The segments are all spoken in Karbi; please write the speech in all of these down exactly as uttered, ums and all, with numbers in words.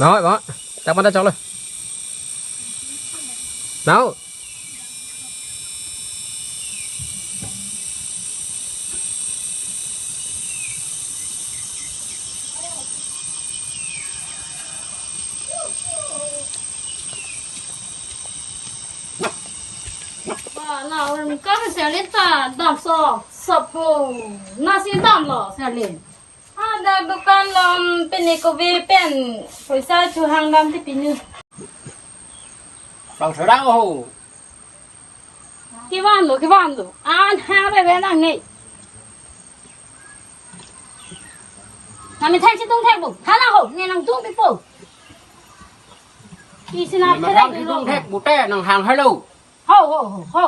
Bang, bang. Tap mata chok lo. Nau. Ba, la, um, kam Serlin ta damso, sop ho. Nasi damlo, Serlin. Ada dukan lom pini kobi pen poisa chehang dam ti pini. Bang serang ho. Kevan lo, kevan lo. An ha be be nang ne. Nang methang chitung thek bu. Tha nang ho, ne nangtum pipo. Isi na methang chitung thek bu te nang hang helo. Ho, ho, ho, ho.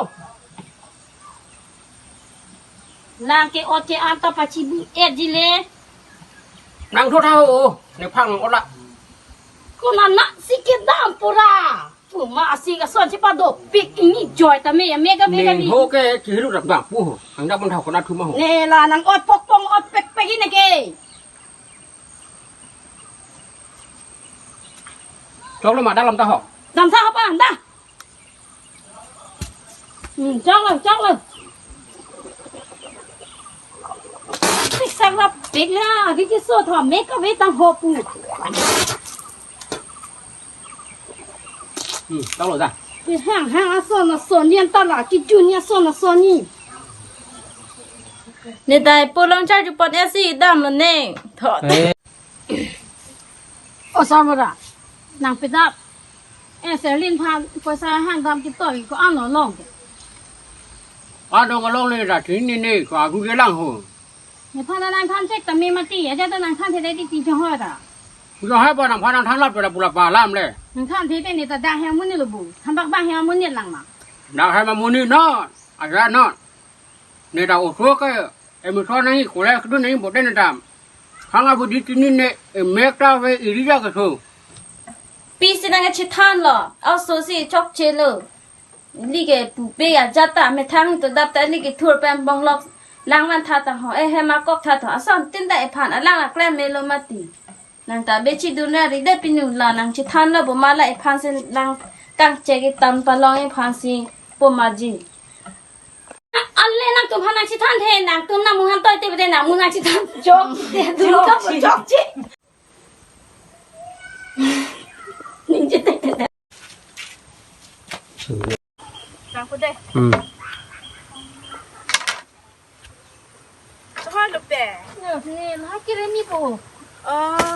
Nang ke-ot ke-an ta pachibu-et ji le. Nang thotha ho, ne phang ola. Konat ma si kedam pura. Pu ma asi kason si padopik, ini joi ta me, ya me ga me ga ne ni. Ho ke chihiru rak bang pu ho. Ang da pon thau konat thu ma ho. Ne la nang-ot pokpong ot pekpek ini ke. Chok lo ma da lam ta ho. Dam sa apa anda? Hmm, chok lo, chok lo. Pik sak la pik la, pik ke so tha me ka ve tang ho pu. Hmm, chok lo da. Ke hang hang ason ason ni anta la, ke jun ni ason ason ni. Ne dai polong char ju pon esi dam lo ne. Tho. Eh. O Samara, nang pedap. Eh, Serlin phan, poisa hang dam kitoi ko ano long ke. Ano long le ra thin ni ne ko agu ke lang ho. Ne phan nang than chek ta me mati, aja ta nang than the dei ti ti jong ho ta. Jong hai pa nang phan nang than lap ta pula pa lam le. Nang than the te ne ta da he muni lo bu. Than bak ba he muni lang ma. Da he ma muni no, aja no. Ne ta oso ke, emi so nang kole kedo nang bote ne dam. Hang abu di tini ne, emek ta ve iri ja keso. Pisi nang chethan lo, aso si chokche lo. Like pupe ya jata methang to dap ta like thur pen bonglok lang van tha ta ho, eh, he ma kok tha tho, ason tin ta ephan alang aklem me lo mati. Nang ta be chidun ra ri de pinu la nang chethan lo bo ma la ephan si nang kangchek itam palong ephan si po ma ji. Ale nangtum phan nang chethan the, nangtum nang mung han toi te bede nang mung nang chethan. Chok, te dun ka chokche. Ningje te te te. Nang ko de. Hmm. Choklo pe. Ne, ne, na kire mi po. Oh.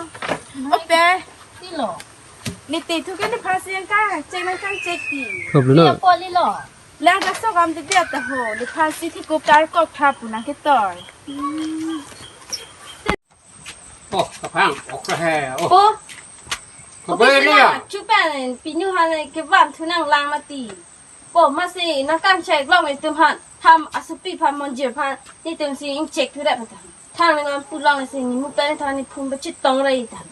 O pe. Ti lo. Ne te thu ke nephan si nang kangchek nang kangchek ti. Kop lo na. Ti lo po li lo. Lang ka so kam te dia ta ho. Nephan si thi kup tar kok tha pu nang ke toi. Oh, kaphang, ok he, oh. Po. Kabe le ya. Chupan pinu ha ke van thu nang lang mati. Po ma si nang kangchek long netum han. Tham asupi phan monjir phan netum si ingchek thu da patan. Thang ne ngam pu long si ne mu pen thang ne phum ba chitong rai tan.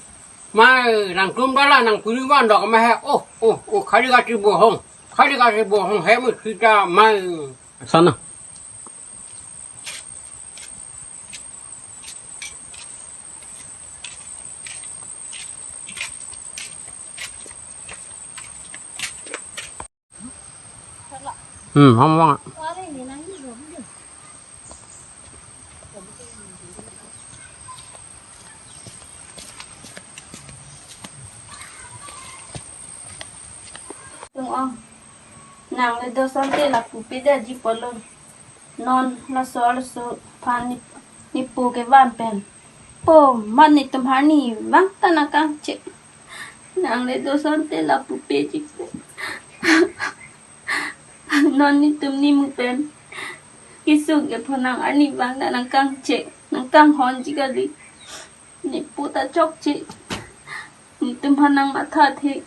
Mai nangtum bala nang puri van dok ma he. Oh, oh, oh, khali ka ti bohong. Khali ka ti bohong he mu sita mai. Sana. Hmm, ham vang. Tung ong. Nang le do sante lapu pida ji polo. Non laso laso phan ne, ne po ke van pen. Po, mat netum harni vang ta nang kangchek. Nang le do sante lapu pe ji po. Non netum ne mu pen. Kisung ke pho nang arni vang ta nang kangchek. Nang kanghon ji kali. Ne po ta chokche. Netum phan nang matha the.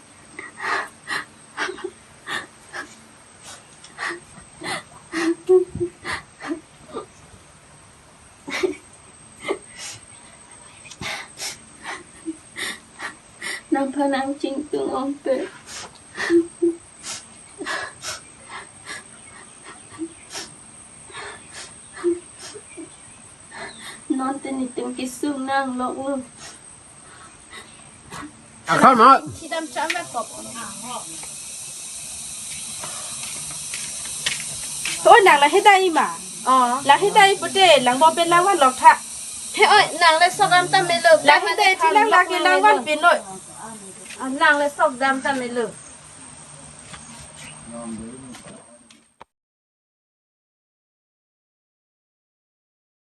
Nang phan nang chingtung ong pe. Non te netum kisung nang lok lo. Akam ma. Oi, nang lahai dai ma. Oh. Lahai dai pute, lang bo pen lang van lok tha. He oi, nang le sok dam ta melo. Lahai dai ti lang lake lang van pen noi. Ah, nang le sok dam ta melo.